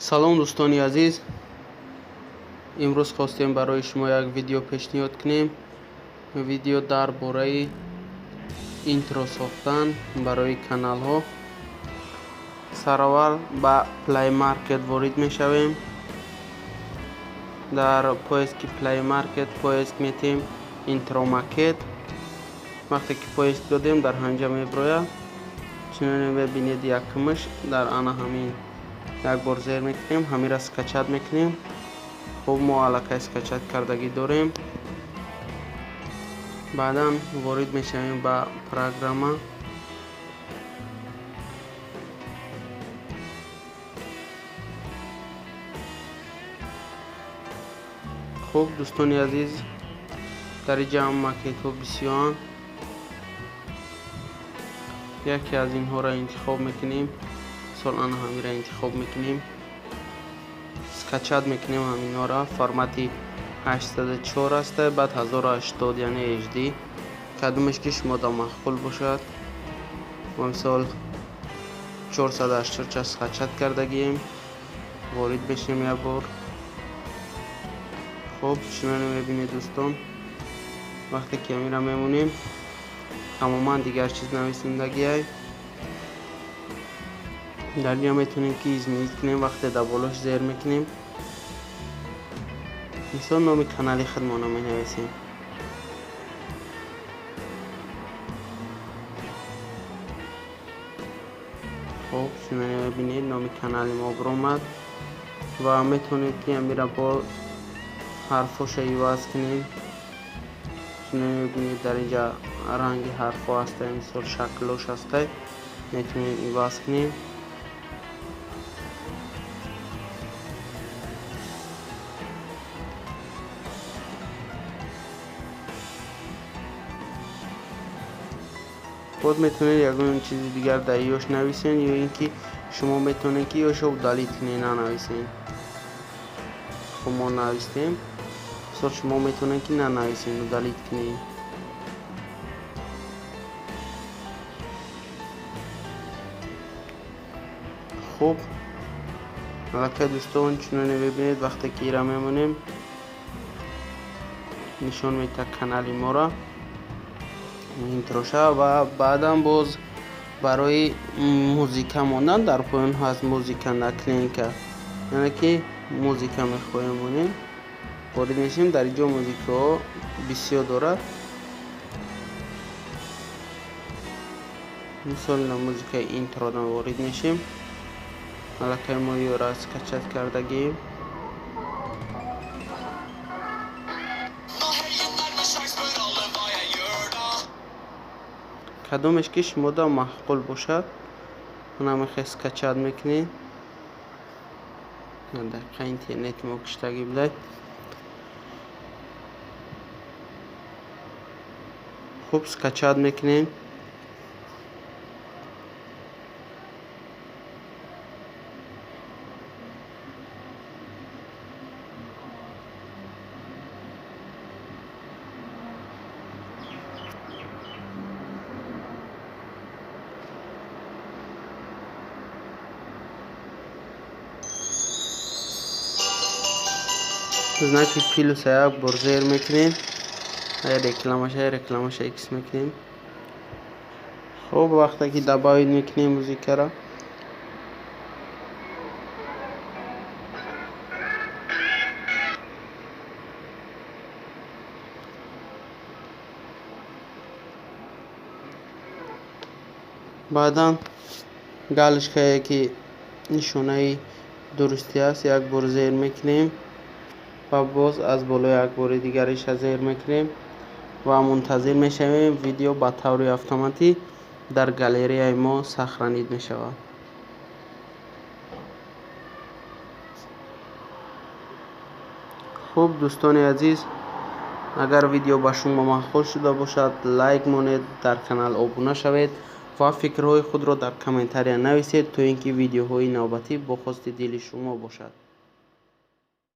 Салом, дӯстони азиз! Имрӯз хостем барои шумо як видео пешниҳод кунем. Видео дар бораи интро сохтан барои каналҳо. Сараввал ба Play Market ворид мешавем. Дар поиски Play Market поиск метем интро макет. Вақте ки поиск додем, дар ҳамҷа меброяд. Чуноне мебинед, якумаш дар ана ҳамин як бор зер мекунем, ҳамира скачать мекунем. Хуб, мо аллакай скачать кардагӣ дорем. Баъдан ворид мешавем ба программа. Хуб, дӯстони азиз, дар инҷа макетҳо бисёранд. Яке аз инҳоро интихоб мекунем. Мисол, ана ҳамира интихоб мекунем, скачать мекунем ҳаминҳоро. Формати 804 аста, баъд 1080, яъне HD. Кадомеш ки шумода маъқул бошад. Мо, мисол, 484 скачать кардагием. Ворид мешем як бор. Хуб, чуноне мебинед, дӯстон, вақте ки ҳамира мемонем, тамоман дигар чиз нависондагиай. Дар инҷа метавонем ки изменить кунем. Вақте дар болош зер мекунем, мисол, номи канали худмонро менависем. Хуб, чуноне мебинед, номи канали мо биромад ва метавонем ки ҳамира бо ҳарфҳоша иваз кунем. Чуноне мебинед, дар инҷа ранги ҳарфҳо ҳаста, мисол, шаклош ҳаста, метавонем иваз кунем. Боз метавонед ягон чизи дигар дар ёш нависен, ё ин ки шумо метавонед ки ёшо удалить кунед, нанависен. Хуб, мо навистем. Мисол, шумо метавонед ки нанависен, удалить кунед. Хуб, аллакай, дӯстон, чуноне мебинед, вақте ки ира мемонем, нишон медиҳад канали моро, интроша. Ва баъдан боз барои музыка мондан дар поён ҳаст музыка, наклейка, яъне ки музыка мехоҳем монем. Ворид мешем. Дар инҷо музыкаҳо бисёр дорад. Мисол, на музыкаи интрода ворид мешем. Аллакай мо ёра скачать кардагием. Кадомеш ки шумода маъқул бошад, ҳамихе скачать мекунед. Дақиқа, интернети мо киштагӣ будай. Хуб, скачать мекунем. Знаки плюса як бор зер мекунем. Рекламаша икс мекунем. Хуб, вақте ки добавить мекунем музыкаро, баъдан галочкае ки нишонаи дурустӣ аст, як бор зер мекунем ва боз аз болои як бори дигариша зер мекунем ва мунтазир мешавем. Видео ба таври автоматӣ дар галереяи мо сохранить мешавад. Хуб, дӯстони азиз, агар видео ба шумо маъқул шуда бошад, лайк монед, дар канал обуна шавед ва фикрҳои худро дар комментария нависед, то ин ки видеоҳои навбатӣ бо хости дили шумо бошад.